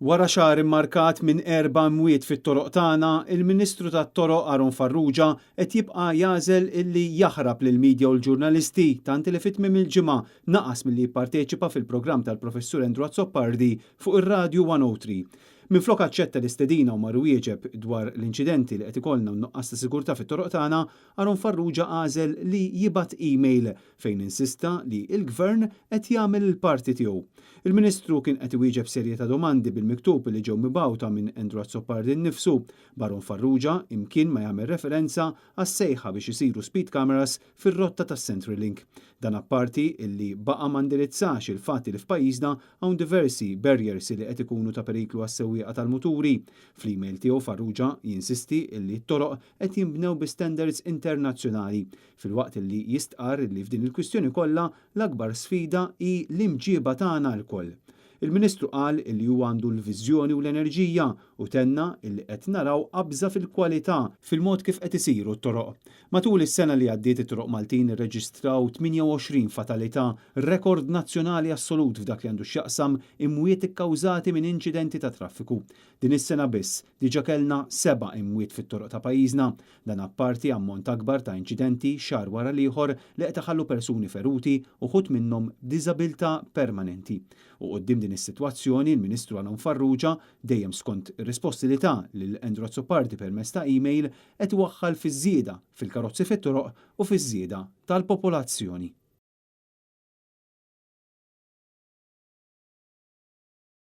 Wara xahar immarkat minn erba' imwiet fit-toroq tagħna, il-Ministru tat-Toroq Aaron Farrugia qed jibqa' jagħżel illi jaħrab lill-media u l-ġurnalisti tant li fi tmiem il-ġimgħa naqas milli jipparteċipa fil-programm tal-Professur Andrew Azzopardi fuq ir-Radju 103. Minflok aċċetta l-istedina u mar iwieġeb dwar l-inċidenti li qed ikollna u n-nuqqas ta' sigurtà fit-toroq tagħna, Aaron Farrugia għażel li jibgħat email fejn insista li l-Gvern qed jagħmel il-parti tiegħu. Il-Ministru kien qed iwieġeb serje ta' domandi bil-miktub li ġew mibgħuta minn Andrew Azzopardi nnifsu, b'Aaron Farrugia imkien ma jagħmel referenza għas-sejħa biex isiru speed cameras fir-rotta tas-Central Link. Dan apparti illi baqa' ma ndirizzax il-fatt li f'pajjiżna hawn diversi barriers li qed ikunu ta' periklu għas-sewwieqa tal-muturi. Fl-email tiegħu Farrugia jinsisti illi t-toroq qed jinbnew bi standards internazzjonali filwaqt li jistqarr li f'din il-kwistjoni kollha l-akbar sfida hi l-imġieba tagħna lkoll. Il-Ministru qal li huwa għandu l-viżjoni u l-enerġija u tenna li qed naraw qabża fil-kwalità fil-mod kif qed isiru t-toroq. Matul is-sena li għaddiet it-toroq Maltin irreġistraw 28 fatalità, rekord nazzjonali assolut f'dak li għandu x'jaqsam imwiet ikkawżati minn inċidenti ta' traffiku. Din is-sena biss diġà kellna seba' imwiet fit-toroq ta' pajjiżna. Dan apparti ammont akbar ta' inċidenti xahar wara l-ieħor li qed iħallu persuni feruti, uħud minnhom b'diżabilità permanenti. U quddiem din is-sitwazzjoni, il-Ministru Alan Farrugia, dejjem skont ir-risposti li ta lil Andrew Azzopardi permezz ta' email, qed iwaħħal fiż-żieda fil-karozzi fit-toroq u fiż-żieda tal-popolazzjoni.